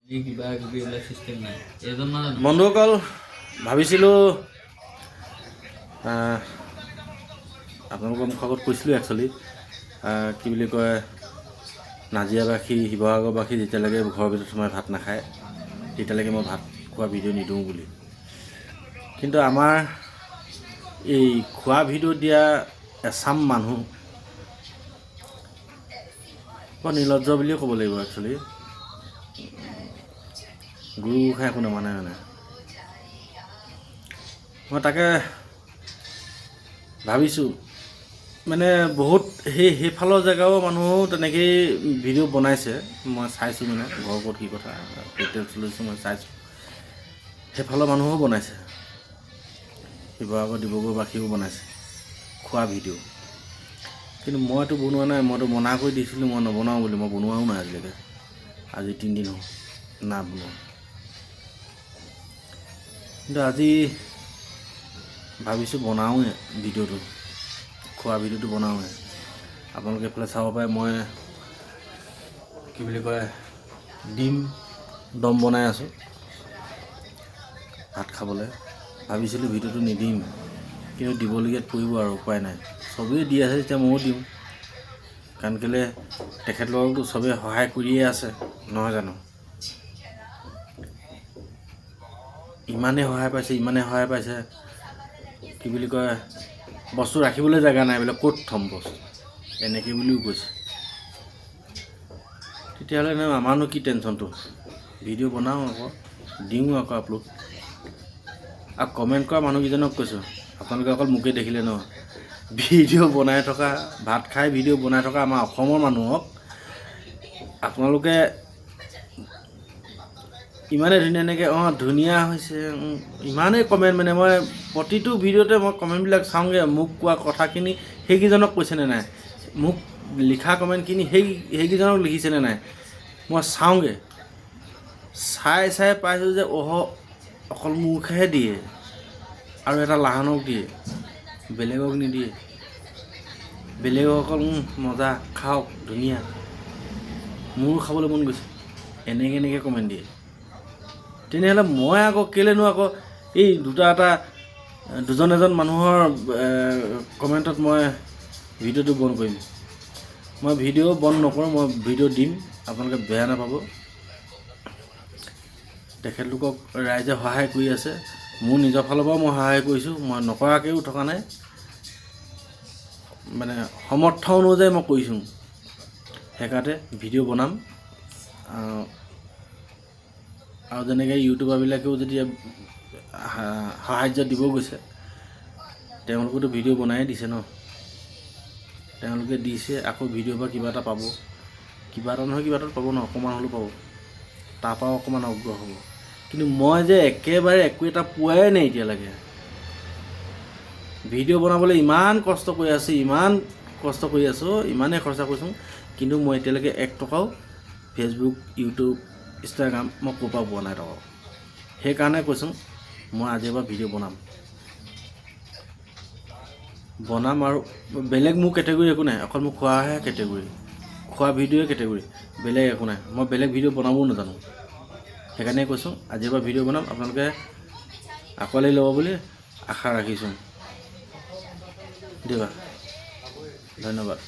কিবা কিবি এইবিলাক চিষ্টেম নাই এজন নাজানো। বন্ধুসকল, ভাবিছিলোঁ, আপোনালোকৰ মুখৰ আগত কৈছিলোঁ একচুৱেলি, কি বুলি কয়, নাজিৰাবাসী, শিৱসাগৰবাসী যেতিয়ালৈকে ঘৰৰ ভিতৰত সোমাই ভাত নাখায়, তেতিয়ালৈকে মই ভাত খোৱা ভিডিঅ' নিদিওঁ বুলি। কিন্তু আমাৰ এই খোৱা ভিডিঅ' দিয়া এচাম মানুহ বৰ নিৰ্লজ্জ বুলিয়ে ক'ব লাগিব। একচুৱেলি গুৰু গোসাঁই একো নামানে। মানে মই তাকে ভাবিছোঁ, মানে বহুত সেইফালৰ জেগাও মানুহো তেনেকেই ভিডিঅ' বনাইছে, মই চাইছোঁ। মানে ঘৰ ক'ত, কি কথা, ডিটেইলছ লৈছোঁ, মই চাইছোঁ। সেইফালৰ মানুহো বনাইছে, শিৱসাগৰ, ডিব্ৰুগড়বাসীও বনাইছে খোৱা ভিডিঅ'। কিন্তু মইতো বনোৱা নাই। মইতো মনা কৰি দিছিলোঁ মই নবনাওঁ বুলি। মই বনোৱাও নাই আজিলৈকে। আজি 3 দিন হ'ল নাই বনোৱা। কিন্তু আজি ভাবিছোঁ বনাওঁৱে ভিডিঅ'টো, খোৱা ভিডিঅ'টো বনাওঁৱে। আপোনালোকে এইফালে চাব পাৰে, মই কি বুলি কয়, ডিম দম বনাই আছোঁ ভাত খাবলৈ। ভাবিছিলোঁ ভিডিঅ'টো নিদিম, কিন্তু দিবলগীয়াত পৰিব আৰু উপায় নাই। চবেই দি আছে যেতিয়া ময়ো দিওঁ। কাৰণ কেলৈ, তেখেতলোককতো চবেই সহায় কৰিয়ে আছে, নহয় জানো? ইমানেই সহায় পাইছে, ইমানেই সহায় পাইছে, কি বুলি কয়, বস্তু ৰাখিবলৈ জেগা নাই বোলে, ক'ত থ'ম বস্তু, এনেকৈ বুলিও কৈছে। তেতিয়াহ'লে আমাৰনো কি টেনশ্যনটো? ভিডিঅ' বনাওঁ আকৌ, দিওঁ আকৌ আপলোড। আৰু কমেণ্ট কৰা মানুহকেইজনক কৈছোঁ, আপোনালোকে অকল মোকেই দেখিলে ন? ভিডিঅ' বনাই থকা, ভাত খাই ভিডিঅ' বনাই থকা আমাৰ অসমৰ মানুহক আপোনালোকে ইমানেই ধুনীয়া, এনেকৈ ধুনীয়া হৈছে, ইমানেই কমেণ্ট, মানে মই প্ৰতিটো ভিডিঅ'তে মই কমেণ্টবিলাক চাওঁগৈ। মোক কোৱা কথাখিনি সেইকেইজনক কৈছেনে নাই, মোক লিখা কমেণ্টখিনি সেইকেইজনক লিখিছেনে নাই, মই চাওঁগৈ। চাই চাই পাইছোঁ যে অকল মোকহে দিয়ে আৰু এটা লাহনক দিয়ে, বেলেগক নিদিয়ে। বেলেগক অকল মজা, খাওক, ধুনীয়া, মোৰো খাবলৈ মন গৈছে, এনেকৈ এনেকৈ কমেণ্ট দিয়ে। তেনেহ'লে মই আকৌ কেলেনো আকৌ এই দুটা এটা, দুজন এজন মানুহৰ কমেণ্টত মই ভিডিঅ'টো বন্ধ কৰিম? মই ভিডিঅ' বন্ধ নকৰোঁ, মই ভিডিঅ' দিম, আপোনালোকে বেয়া নাপাব। তেখেতলোকক ৰাইজে সহায় কৰি আছে। মোৰ নিজৰ ফালৰ পৰাও মই সহায় কৰিছোঁ, মই নকৰাকৈও থকা নাই। মানে সমৰ্থ অনুযায়ী মই কৰিছোঁ। সেইকাৰণে ভিডিঅ' বনাম। আৰু যেনেকৈ ইউটিউবাৰবিলাকেও যেতিয়া সাহাৰ্য দিব গৈছে, তেওঁলোকেতো ভিডিঅ' বনায়ে দিছে ন? তেওঁলোকে দিছে, আকৌ ভিডিঅ'ৰ পৰা কিবা এটা পাব, কিবা এটা নহয় কিবা এটা পাব ন? অকণমান হ'লেও পাব, তাৰপৰাও অকণমান আগ্ৰহ হ'ব। কিন্তু মই যে একেবাৰে একো এটা পোৱাই নাই এতিয়ালৈকে। ভিডিঅ' বনাবলৈ ইমান কষ্ট কৰি আছোঁ, ইমান কষ্ট কৰি আছোঁ, ইমানেই খৰচা কৰিছোঁ, কিন্তু মই এতিয়ালৈকে 1 টকাও ফেচবুক, ইউটিউব, ইনষ্টাগ্ৰাম, মই ক'ৰ পৰা পোৱা নাই টকাও। সেইকাৰণে কৈছোঁ, মই আজিৰ পৰা ভিডিঅ' বনাম, বনাম। আৰু বেলেগ মোৰ কেটেগৰী একো নাই, অকল মোৰ খোৱাহে কেটেগৰী, খোৱা ভিডিঅ'য়ে কেটেগৰী, বেলেগ একো নাই। মই বেলেগ ভিডিঅ' বনাবও নাজানো। সেইকাৰণে কৈছোঁ, আজিৰ পৰা ভিডিঅ' বনাম, আপোনালোকে আঁকোৱালি ল'ব বুলি আশা ৰাখিছোঁ। দিবা, ধন্যবাদ।